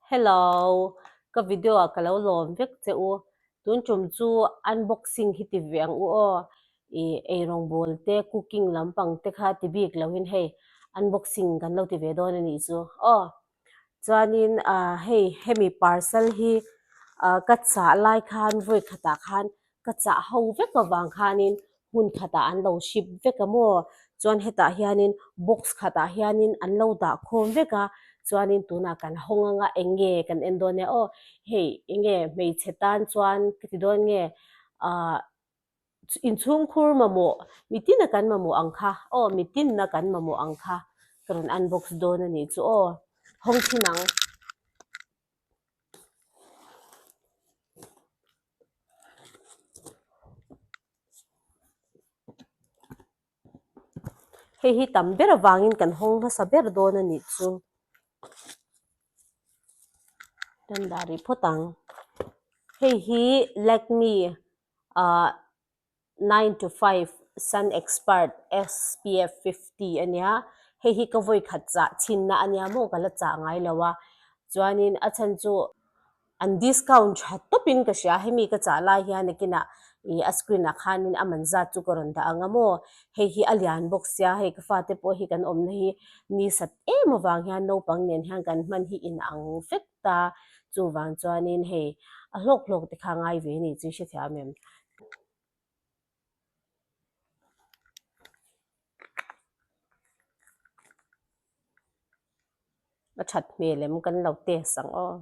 Hello, ka video ah ka lo lawm vek che u. Tun tum chu unboxing hi ti ve ang u aw. Ih eirawngbawl te cooking lampang te kha ti bik lo in hei unboxing kan lo ti ve dawn a nih chu aw. Chuanin ah hei hemi parcel hi ah ka chah lai khan vawi khatah khan ka chah ho vek avang khanin hmun khatah an lo ship vek a maw chuan hetah hianin box khatah hianin an lo dah khawm vek a chuanin tunah kan hawng anga eng nge kan en dawn nia aw hei eng nge hmeichhe tan chuan ka ti dawn nge ah inchhungkhur mamawh mitin a kan mamawh ang kha aw mitin a kan mamawh ang kha ka rawn unbox dawn a nih chu aw hawng thin ang. Hei hi tam ber avangin kan hawng hmasa ber dawn a nih chu. Kan dah rih phawt ang. Hei hi Lakme ah 9 to 5 Sun Expert SPF 50 a nia. Hei hi ka vawi khat chah chhinna a nia maw ka la chah ngai lo a. Chuanin a chhan chu an discount tha tawpin ka hria hemi ka chah lai hian nakinah ih a screen ah khanin a man zat chu ka rawn dah ang a maw. Hei hi a lian bawk sia hei ka fate pawh hi kan awmna hi ni sat em avang hian naupang nen hian kan hman hi inang vek ta. Chuvang chuanin hei a hlawk hlawk te kha ngai ve a ni chu i hrethiam em? A that hmel em kan lo test ang aw.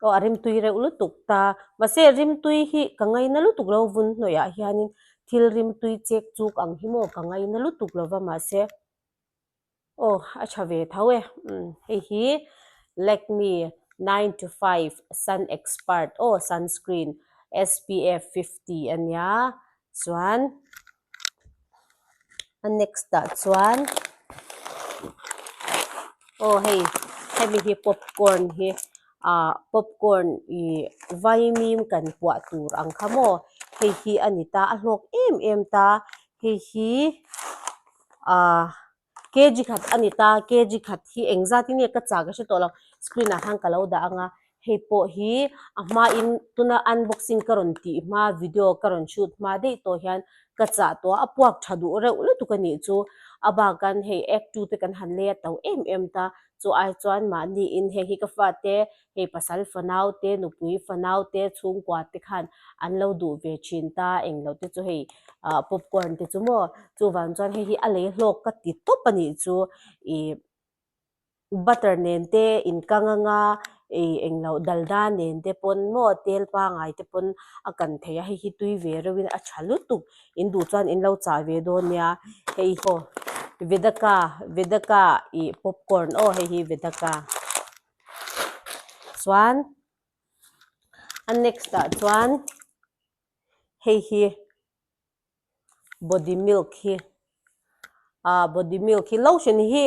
Aw a rimtui reuh lutuk ta. Mahse rimtui hi ka ngaina lutuk lo vun hnawih ah hianin thil rimtui chek chuk ang hi maw ka ngaina lutuk lova mahse Aw a tha ve tho e. Umm hei hi Lakme 9 to 5 Sun Expert aw sunscreen SPF 50 a nia chuan a next ah chuan aw hei hemi hi popcorn hi ah popcorn ih vaimim kan puah tur ang kha maw hei hi a ni ta a hlawk em em ta hei hi. Ahh kg khat a ni ta kg khat hi engzat in nge ka chah ka hre tawh lo screen ah khan ka lo dah ang a hei pawh hi a hmain tuna unboxing ka rawn tih hma video ka rawn shoot hma daih tawh hian ka chah tawh a a puak tha duh reuh lutuk a nih chu a bakan hei egg two te kan han lei a to em em ta chu ai chuan mahni in heng hi ka fate Hei pasal fanau te, nupui fanau te, chhungkua te khan an lo duh ve thin ta, englo te chu hei ah popcorn te chu maw chuvang chuan hei hi a lei hlawk ka ti tawp a nih chu ih butter nen te inkang anga ih englo dalda nen te pawn maw tel pangai te pawn a kan thei a hei hi tui ve reuhin a tha lutuk in duh chuan in lo chah ve dawn nia hei aw vedaka vedaka ih popcorn aw hei hi vedaka. Chuan a next ah chuan hei hi body milk hi ah body milk hi lotion hi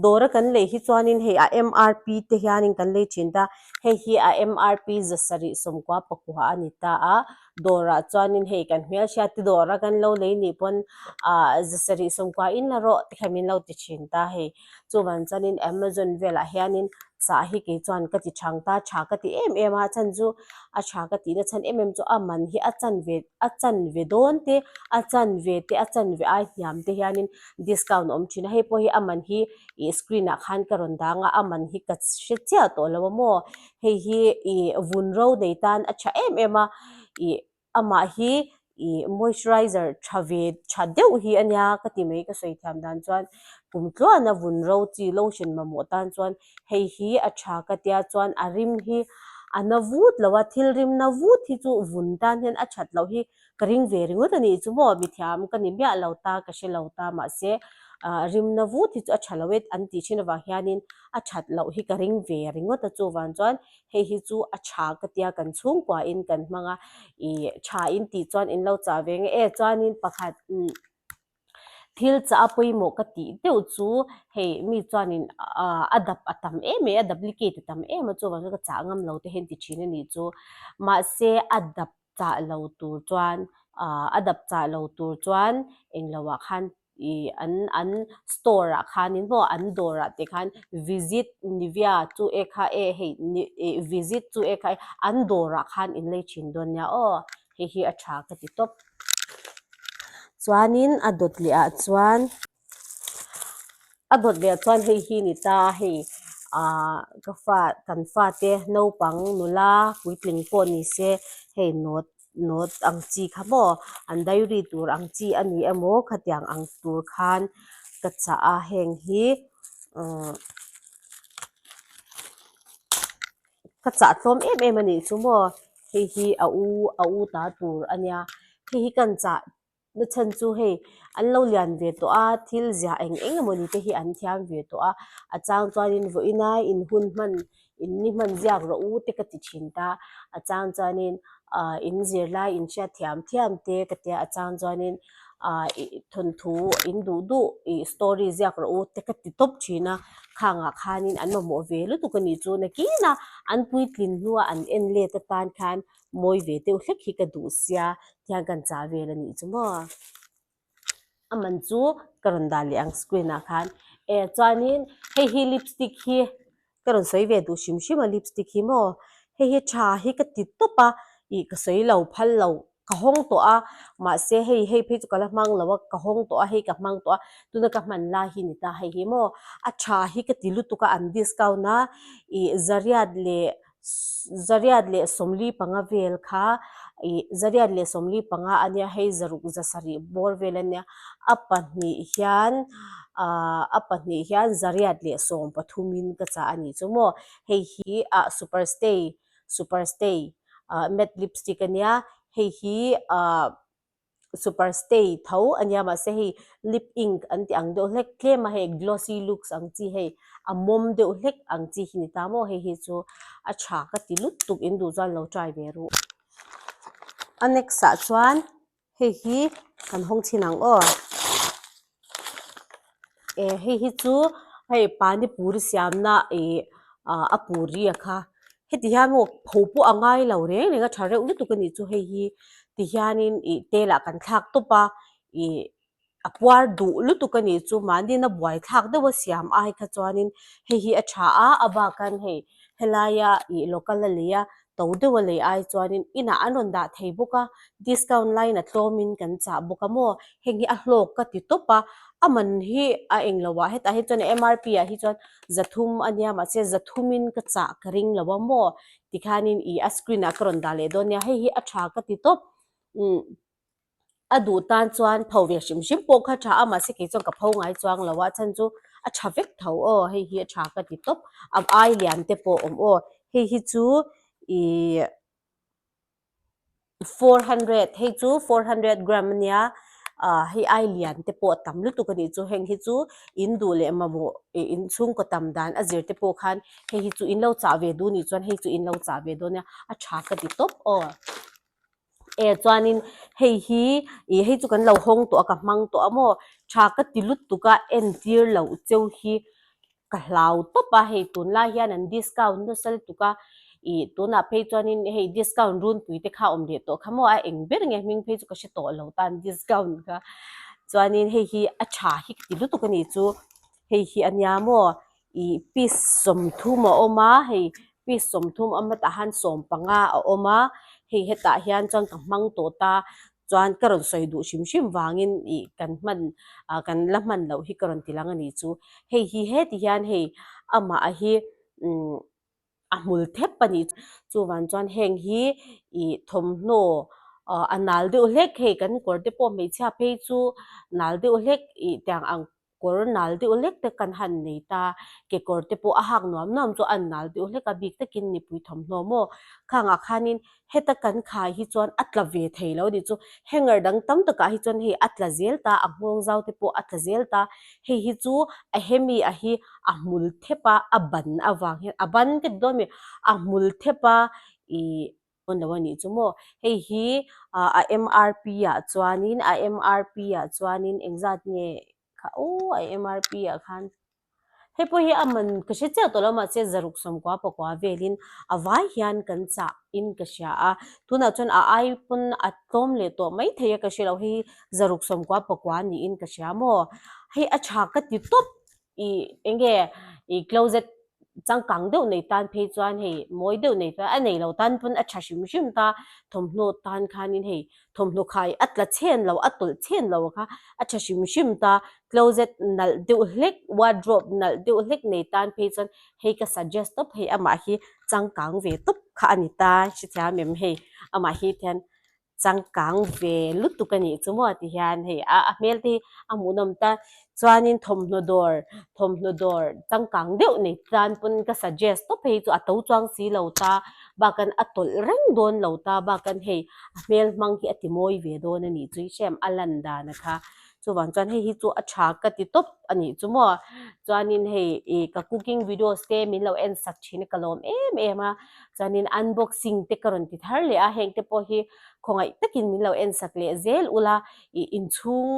dawr a kan lei hi chuanin hei a MRP te hianin kan lei thin ta hei hi a MRP 799 a ni ta a dawrah chuanin hei kan hmelhriat te dawr a kan lo lei nih pawn ah 790 in la rawh tikhan min lo ti thin ta hei. Chuvang chuanin Amazon velah hianin chah hi kei chuan ka ti chhang ta, tha ka ti em em a, chhan chu a tha ka tihna chhan em em chu a man hi a chan ve a chan ve dawn te a chan ve te a chan ve ai hniam te hianin discount a awm thin a, hei pawh hi a man hi ih screen ah khan ka rawn dang a, a man hi ka hre chiah tawh lo a maw hei hi ih vun ro nei tan a tha em em a ih. Amah hi ih moisturizer tha ve tha deuh hi a nia ka ti mai ka sawi thiam dan chuan kum tluana vun ro chi lotion mamawh tan chuan hei hi a tha ka tia chuan a rim hi a na vut lo a thil rim na vut hi chu vun tan hian a that loh hi ka ring ve ringawt a nih chu maw mithiam ka ni miah lo ta ka hre lo ta mahse ah rim na vut hi chu a tha lo e an tih thin avang hianin a that loh hi ka ring ve ringawt a chuvang chuan Hei hi chu a tha ka tia kan chhungkua in kan hmang a, ih tha in tih chuan in lo chah ve nge e chuanin pakhat umm thil chah a pawimawh ka tih deuh chu hei mi chuanin ah a dap a tam em mai a duplicate a tam em a chuvang chuan ka chah ngam lo te hian ti thin a nih chu mahse a dap chah lo tur chuan ah a dap chah lo tur chuan englo ah khan. Ih an an store ah khanin maw an dawr ah te khan visit Nivea chu e kha e hei ih visit chu e kha e an dawr ah khan in lei thin dawn nia aw hei hi a tha ka ti tawp. Chuanin a dawt leh ah chuan a dawt leh ah chuan hei hi ni ta hei ah ka fa kan fate naupang nula puitling pawh ni se hei note note ang chi kha maw an diary tur ang chi a ni emaw khatiang ang tur khan ka chah a heng hi umm ka chah tlawm em em a nih chu maw hei hi a u a u ta tur a nia hei hi kan chah na chhan chu hei an lo lian ve tawh a thil ziah eng eng emaw ni te hi an thiam ve tawh a a chang chuanin vawiina in hun hman in ni hman ziak rawh u te ka ti thin ta a chang chuanin ah in zirlai in hriat thiam thiam te ka tia a chang chuanin ah ih thawnthu in duh duh ih story ziak rawh u te ka ti tawp thin a khangah khanin an mamawh ve lutuk a nih chu nakin a an puitlin hnua an en let atan khan mawi ve deuh hlek hi ka duh sia tihian kan chah vel a nih chu maw. A man chu ka rawn dah leh ang screen ah khan e chuanin hei hi lipstick hi ka rawn sawi ve duh hrim hrim a lipstick hi maw hei hi tha hi ka ti tawp a ih ka sawi lo phal lo ka hawng tawh a mahse hei hei phei chu ka la hmang lo a ka hawng tawh a hei ka hmang tawh a tuna ka hman lai hi ni ta hei hi maw a tha hi ka ti lutuk a an discount a ih zariat leh Zariat leh 45 vel kha ih zariat leh 45 a nia hei zaruk zasarih bawr vel a nia a pahnih hian ahh a pahnih hian zariat leh 13 in ka chah a nih chu maw hei hi ah super stay super stay ah matte lipstick a nia hei hi ahh. super stay tho a nia mahse hei lip ink an tih ang deuh hlek tlem a hei glossy looks ang chi hei a mawm deuh hlek ang chi hi ni ta maw hei hi chu a tha ka ti lutuk in duh chuan lo try ve ru. A next ah chuan hei hi kan hawng chhin ang aw. E hei hi chu hei pani puri siamna ih ah a puri a kha heti hian maw pho pawh a ngai lo reng reng a tha reuh lutuk a nih chu hei hi ti hianin ih tel ah kan thlak tawp a ih a puar duh lutuk a nih chu mahni a buai thlak deuh a siam ai kha chuanin hei hi a tha a a bakah hei helaia ih local a lei a to deuh a lei ai chuanin inah an rawn dah thei bawk a discount laiin a tlawmin kan chah bawk a maw heng hi a hlawk ka ti tawp a a man hi a englo ah hetah hi chuan M R P ah hi chuan zathum a nia mahse zathumin ka chah ka ring lo a maw tikhanin ih a screen ah ka rawn dah leh dawn nia hei hi a tha ka ti tawp umm. A duh tan chuan pho ve hrim hrim pawh kha tha a mahse kei chuan ka pho ngai chuang lo a chhan chu a tha vek tho aw hei hi a tha ka ti tawp a ai lian te pawh a awm aw hei hi chu ihh 400 hei chu 400 gram ania ah hei ai lian te pawh a tam lutuk a nih chu heng hi chu in duh leh mamawh ih in chhungkaw tam dan a zir te pawh khan hei hi chu in lo chah ve duh nih chuan hei chu in lo chah ve dawn nia a tha ka ti tawp aw. E chuanin hei hi ih hei chu kan lo hawng tawh a ka hmang tawh a maw tha ka ti lutuk a entir loh cheu hi ka hlau tawp a hei tunlai hian an discount nasa lutuk a ih tunah phei chuanin hei discount runpui te kha a awm leh tawh kha maw a eng ber nge hming phei chu ka hre tawh lo tan discount kha chuanin hei hi a tha hi ka ti lutuk a nih chu hei hi a nia maw. Ih piece 30 a awm a hei piece 30 a awm a tah hian 15 a awm a hei hetah hian chuan ka hmang tawh ta chuan ka rawn sawi duh hrim hrim vangin ih kan hman ah kan la hman loh hi ka rawn ti lang a nih chu hei hi heti hian hei amah hi umm a hmul thep a nih chuvang chuan heng hi ih thawmhnaw ah a nal deuh hlek hei kan kawr te pawh hmeichhia phei chu nal deuh hlek ih tiang ang kawr nal deuh hlek te kan han nei ta kekawr te pawh a hak nuam nuam chu a nal deuh hlek a bik takin mipui thawmhnaw maw khangah khanin heta kan khai hi chuan a tla ve thei lo a nih chu hanger dang tam takah hi chuan hei a tla zel ta a nghawng zau te pawh a tla zel ta hei hi chu a hemi a hi a hmul thep a a ban avang hian a ban ka ti dawn mi a hmul thep a ih dawn lo a nih chu maw hei hi ah a M R P ah chuanin a M R P ah chuanin engzat nge kha aw a M R P ah khan. Hei pawh hi a man ka hre chiah tawh lo mahse zaruk sawmkua pakua velin a vai hian kan chah in ka hria a, tunah chuan a ai pawn a tlawm leh tawh mai thei a ka hre lo, hei hi zaruk sawmkua pakua niin ka hria maw? Hei a tha ka ti tawp ih eng nge ih closet changkang deuh nei tan phei chuan hei mawi deuh nei tan a nei lo tan pawn a tha hrim hrim ta, thawmhnaw tan khanin hei thawmhnaw khai a tla chhen lo a tawlh chhen lo kha a tha hrim hrim ta, closet nalh deuh hlek wardrobe nalh deuh hlek nei tan phei chuan hei ka suggest tawp hei amah hi changkang ve tawp kha a ni ta hrethiam em hei amah hi tihian changkang ve lutuk a nih chu maw ti hian hei a a hmel te hi a hmuhnawm ta chuanin thawmhnaw dawr thawmhnaw dawr changkang deuh nei tan pawn ka suggest tawp hei chu a to chuang si lo ta bakan a tawlh reng dawn lo ta bakan hei a hmel hmang hi a ti mawi ve dawn a nih chu i hrem a lan dan a kha chuvang chuan hei hi chu a tha ka ti tawp a nih chu maw chuanin hei ih ka cooking videos te min lo en sak thin a ka lawm em em a chuanin unboxing te ka rawn ti thar leh a heng te pawh hi khawngaih takin min lo en sak leh zel ula ih inchhung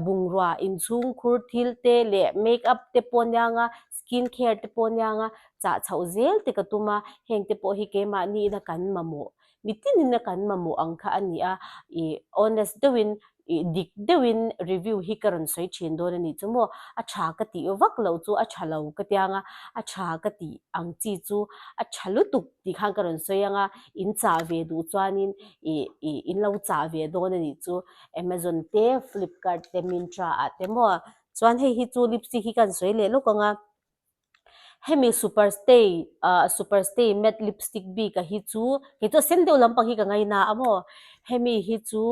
bungrua inchhung khur thil te leh make up te pawh aniang a skin care te pawh aniang a chah chhoh zel te ka tum a heng te pawh hi keimahni ina kan mamawh mi tinin a kan mamawh ang kha a ni a ih honest deuhin ih dik deuhin review hi ka rawn sawi thin dawn a nih chu maw a tha ka tih vak loh chu a tha lo ka tia anga a tha ka tih ang chi chu a tha lutuk tih khan ka rawn sawi anga in chah ve duh chuanin ih ih in lo chah ve dawn a nih chu Amazon te Flipkart te Myntra ah te maw chuan hei hi chu lipstick hi ka han sawi leh lawk anga. Hemi super stay ah super stay matte lipstick bik a hi chu kei chu a sen deuh lampang hi ka ngaina a maw hemi hi chu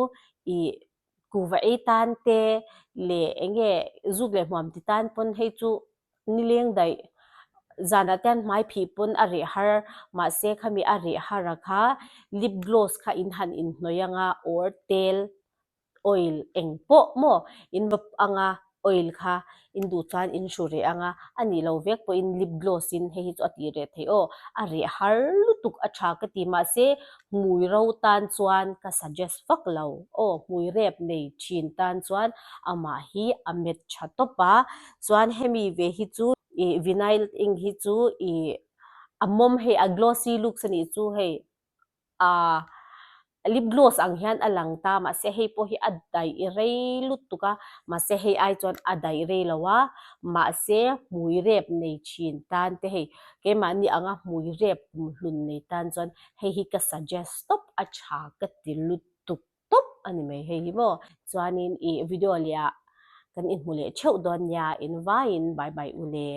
ih kuhva ei tan te leh eng nge zuk leh hmuam ti tan pawn hei chu nileng daih zanah te hian hmai phih pawn a reh har mahse khami a reh har a kha lip gloss kha in han inhnawih anga or tel oil eng pawh maw in rap anga oil kha in duh chuan in hru reh anga a nih lo vek pawhin lip gloss in hei hi chu a tih reh theih aw a reh har lutuk a tha ka ti mahse hmui ro tan chuan ka suggest vak lo aw hmui rep nei thin tan chuan amah hi a met tha tawp a chuan hemi ve hi chu ih vinyl eng hi chu ih a mawm hei a glossy looks a nih chu hei. Ahh lip gloss ang hian a lang ta mahse hei pawh hi a daih rei lutuk a mahse hei ai chuan a daih rei lo a mahse hmui rep nei thin tan te hei keimahni anga hmui rep kumhlun nei tan chuan hei hi ka suggest tawp a tha ka ti lutuk tawp a ni mai hei hi maw chuanin ih video leh ah kan inhmu leh theuh dawn nia invaiin bye bye u le.